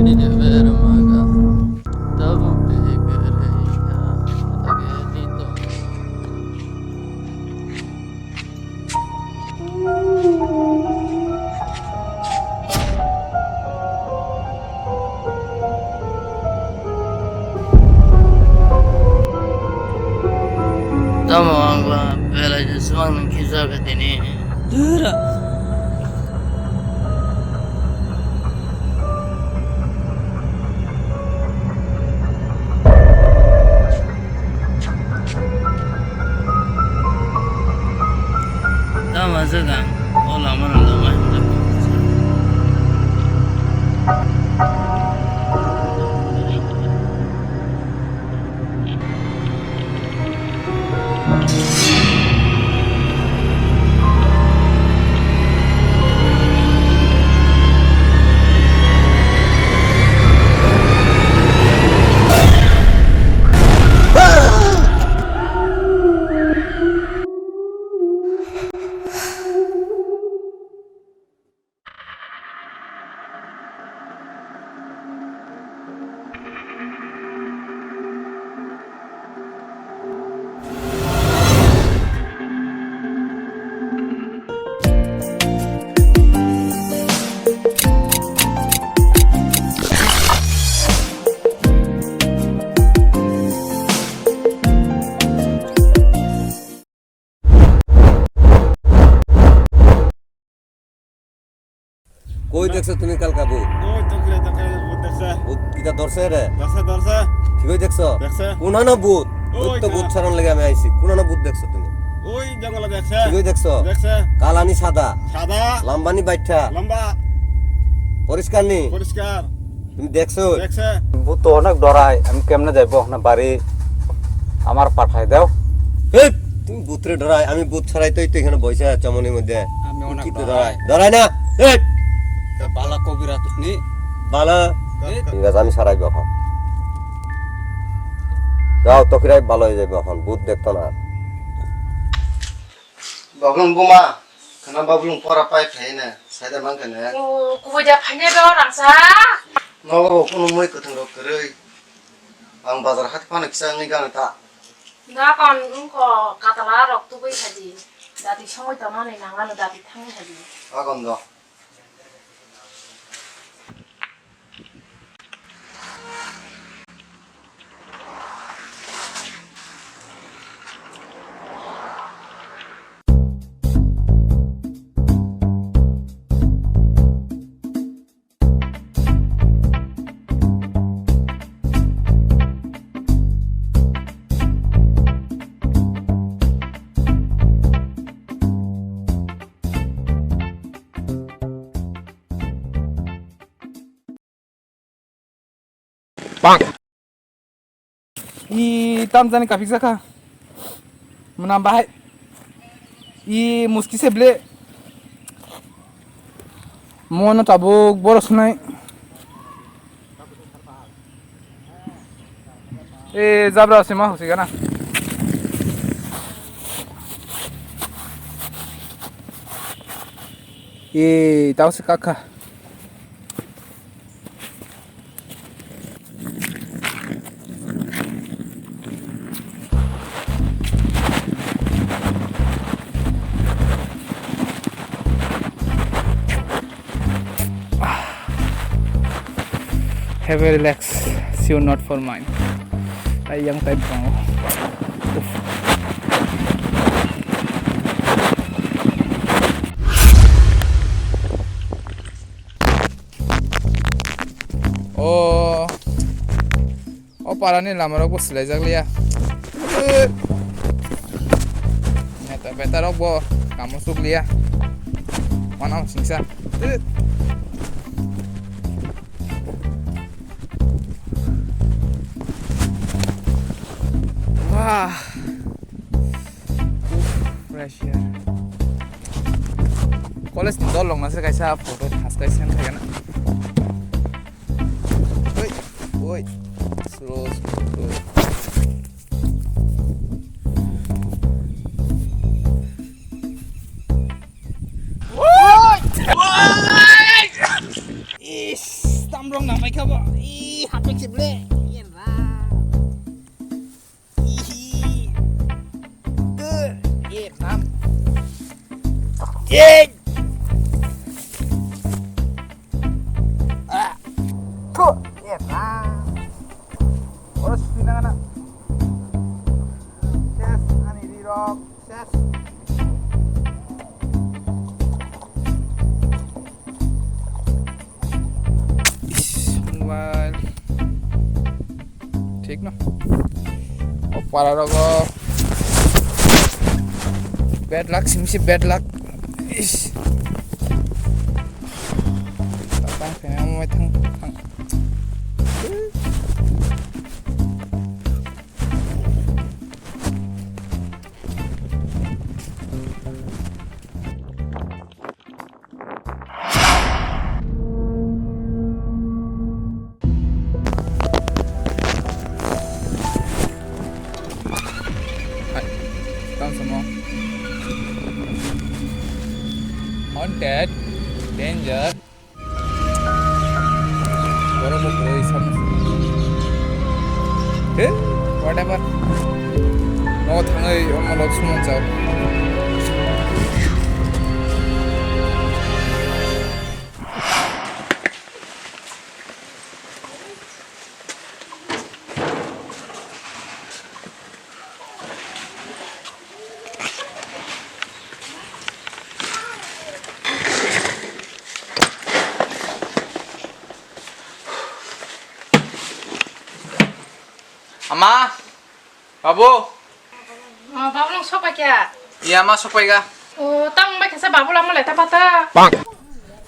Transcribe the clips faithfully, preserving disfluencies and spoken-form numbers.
Tamo ang ba belai je suang nang kisa ka tini. Dura. Tamo jaga o lama rang da mai. Koi dekso tumi kalka bhut? Oi, tokre, tokre, bhut deksa. Bhut kita dorse re? Dorse, dorse. Thik oi dekso? Deksa. Kunano bhut? Oi, oi, to ta. Bhut saron lage ami aisi. Kunano bhut dekso tumi? Oi, jongolo deksa. Thik oi dekso? Deksa. Kalani sada? Sada. Lambani baitha? Lamba. Poriskar ni? Poriskar. Tumi dekso? Deksa. Bhut to onek dorai, ami kemne jaibo na bari amar pathai deo. Hey, tumi bhutre dorai, ami bhut sarai toi toi kheno boisa chamoni moddhe. Ami onek dorai. Dorai na? Hey! Bala kobira ni. Bala. Hey. Inga jami sarai bokon. Jao tokirai balo jai bokon, bhut dekto na. Bokon buma. Khana bablung pora pai phaina, saida mankha ne. O, kubui da phaina do rangsa. Nogo bo kunu mui kwthwng rok kwrwi. Ang bazar hat phano kisa wngwi gana ta. Da kon wngkho katala rok tubui khaji. Dati songwi tongmani nangano dati thangwi khaji. Agon do. Bang. I tamjani kapik jakha. Mwnam bahai. I muski se ble. Mono tabuk boros nai. E jabra se ma hosi gana. E tau se kakha. Have a relax, sure not for mine. Ai yang tai bang. Uff. O, o parani lamarok bo swlaijak liya. Neta beta rok bo kamo suk liya. Mana singsa. Wah. Uff, fresh air. College ni dol rok nase kaisa photo thas kaisa khaigana. Oi, oi. Slow, slow, slow. Oi! Oi! Is. Tam rong na mai kha bo. I hapek se ble. Ye ra. Ihi. Ke. Ye ram. Ye. Ah. Ko. Ye ra. Oro sui na na. Ses ani ri rok. Ses. Is, mobile. Thik no? O para rogo. Bad luck, sim sim bad luck. Is. Tang, tang, tang, tang, tang. Hai, tang samo. Haunted, danger. Borok bo kwrwi samung. He, whatever. Nogo thangwi omo lok sumung chao. Ama, babu. Oh, babu, nung sopai kya? Iya, ma sopai ga. Oh, tang bai kasa babu lama leta pata.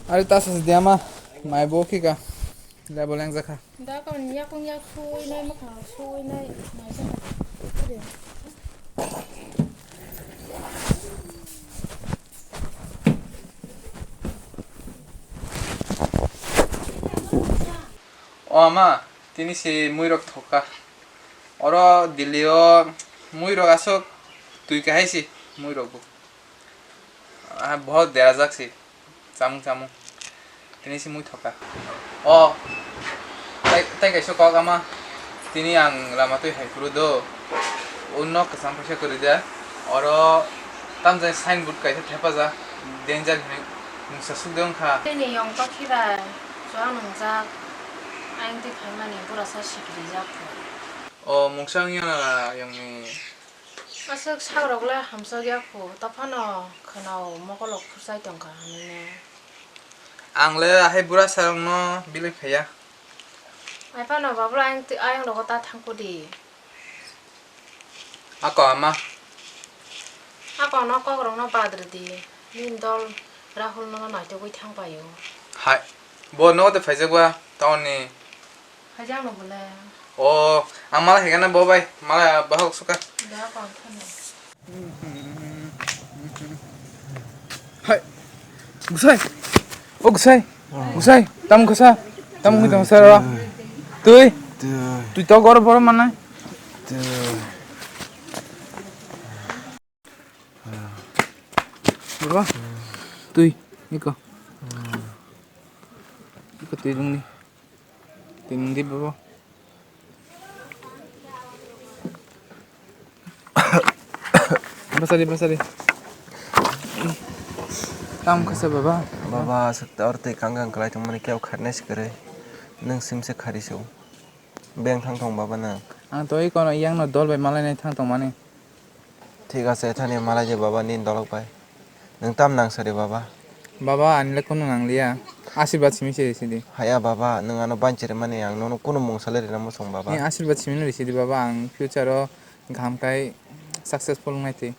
Are ta sas dia ma, mai bo ki ga. Da boleng jakha. Da kon yakung yak sui nai, makha sui nai, mai jakha. O ama, tini se muirok thoka. Oro Delhi o muirok aswk twi kahai se muirok bo. Ah, bohot derajak se. Chamung chamung. Tini se mui thoka. O, tai, tai kaisa kok ama. Tini ang lama twi hai phuru do. Unno kwcham kaisa kwrwi de. Oro tamjani signboard kaisa thepajak. Danger hinwi mungsa sukde wngkha. Tini yong tokhirai. Chuang nungjak. Ayang twi phaimani burasa sikiri jak. O mungsa wngya na yongni. Aswk sakrok le hamsok ya kho, ta phano khwnao mokolok phursai tongkha hinwi no. Ang le ahai bura sarokno bili phaiya. Ai phano babu ayang twi, ayang rogo ta thangkudi. Ako ama. Ako no kokrokno badridi. Nini dol Rahul no naitugwi thangpaio. Hai. Bo nogo de phaijak ba town ni. Haijak no bole. O, ang mala haikhe na bo bai, mala bahok suka. Da kon thani. Hai. Gusai. O gusai. Gusai, tam kasa. Tam ngi tong sara. Tui. Tui. Tui to gor bor mana. Tui. Bro. Tui. Iko. Iko tui dungni. Tini di babo. Basari, basari. Tam kasa baba. Baba, sakta orte kangang kalai tong mani kya kharne sikare. Nang simse khari so. Beng thang thong baba nang. Ang toi kono yang no dol bai malai nai thang tong mani. Thik ase, thani malai je baba, nini dolok bai. Nwng tam nang sari baba? Baba, ani le kunu nang liya. Asirwad simi se risi di. Haya baba, nwng ano banchiri mani ang nono kunu mungsa le rina muchung baba. Ni asirwad simi no risi di baba, ang future o kaham khai successful wngnai twi.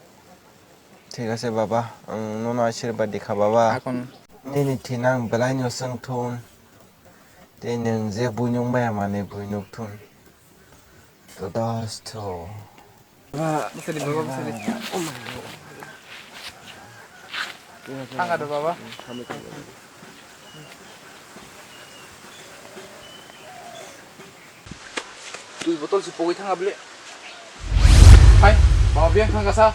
Thik ase baba, ang nono asirwad di kha baba. Akon. Nini thina ang belai no swng thun. Tei nwng je buinuk maya manwi buinuk thun. Todashtho. Bwsadi, baba, bwsadi. Thanga do, baba. Twi botol si pogwi thanga bile. Hai, baba, biyang thangkasa.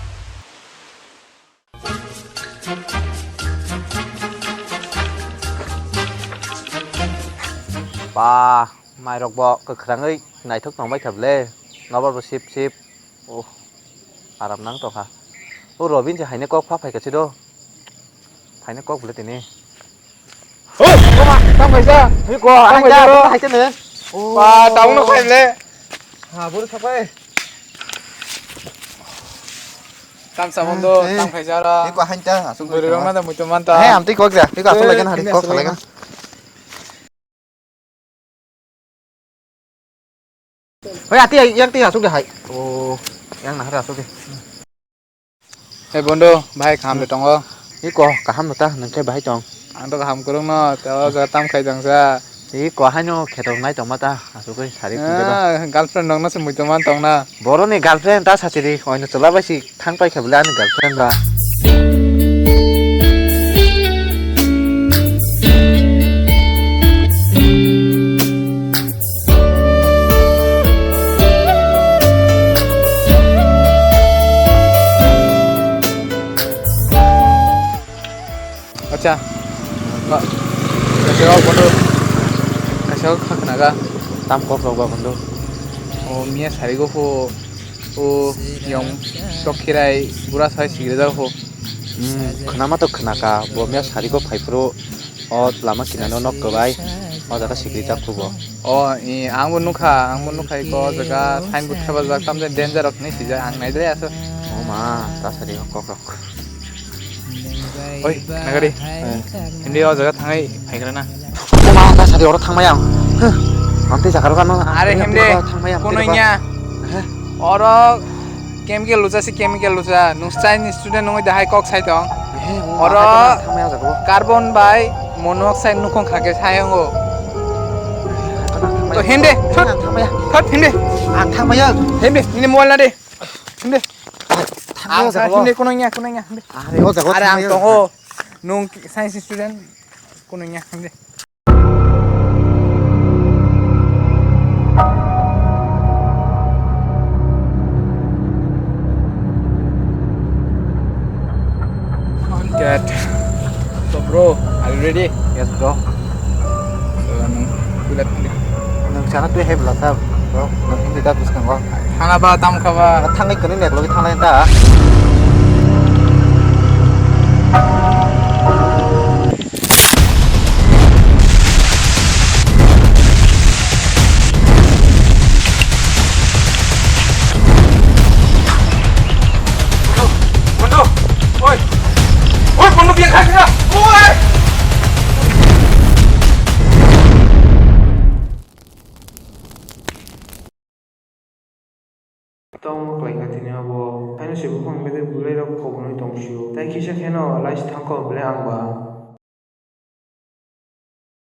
Ba, mairok bo kwkhwrangwi naithok tongbai kha ble. Nobar bo sip sip. Oh, aram nang tongkha. O Robin se haino kok pha phaikha se do. Phaino kok ble tini. Oh, tamo kaisa. Hi ko, tamo kaisa ro. Haino ne. Ba, tamo no khai ble. Ha, buru sapai. Tam samon do, tam khai jara. Iko hain ta, asuk buru rong na da muitu man ta. He, amtwi kok ja. Iko asuk lagi na hari kok lagi. Hoi, ati yang ti asuk de hai. Oh, yang nahar asuk de. He bondo, bhai, kaham de tongo? Iko, kaham no ta, nang khe bahai tong? Ang to kaham kwrwng no, te o jaga tam khai tong sa. Iko, haino kheto nai tong ma ta, asugwi sari phunde ba. Ah, girlfriend rok no se muitu man tong na. Boroni girlfriend ta sachiri, oino chwla bai si thang pai kha bwle ani girlfriend ba. Acha. Ba, kaisa o bondo. Kaisa o kha khna ga. Tam kok rok ba bondo. O miya sari go pho. O yong sok khirai bura sai sigri da pho. Hmm, khna ma to khna ka. Bo miya sari go phai phuru. O lama kinano nok kwbai, o jaga sikri jak kubo. O, i, ang bo nukha, ang bo nukha iko o jaga signboard thepajak, tamjani danger rok hinwi swijak, ang naidre aswk. O ma, ta sari o kok rok. Oi, nagari. Hindi o jaga thangwi phaigra na. O ma, ta sari oro thangmai ang. Huh, ang tei jaga rok ano. Are hindi, thangmai ang, kuno tei ba. Nya. Heh. Oro chemical lucha se chemical lucha. Nung Chinese student nungwi da hai kok sai tong. He, o oro ma hai kheno thangmaya jago. Carbon bai monoxide nukhung kha khe sai ango. Kheno thangmaya. To hende, thot. Ang thangmaya. Thot hende. Ang thangmaya. Hende, nini mobile na de. Hende. Thangmaya jago. Hende kono nya, kono nya, hende. Are, o jago. Are ang thangmaya. Tongo. Nung science student kono nya, hende. Contact. So bro, are you ready? Yes bro. So, nung kuda thangdi. Nung sana tu hebla sa bro. Nung hindi ta bwskango. Thangna ba, tam kha ba. Thangwi kwnwi nek logi thanglai ta. Bondo, oi, oi, bondo, biang khasina, oi. Tongma kwlaikha tini abo. Haino se buphang bedek bwlairok kobonwi tongsio. Tai kisa kheno laisi thangkho belai ang ba.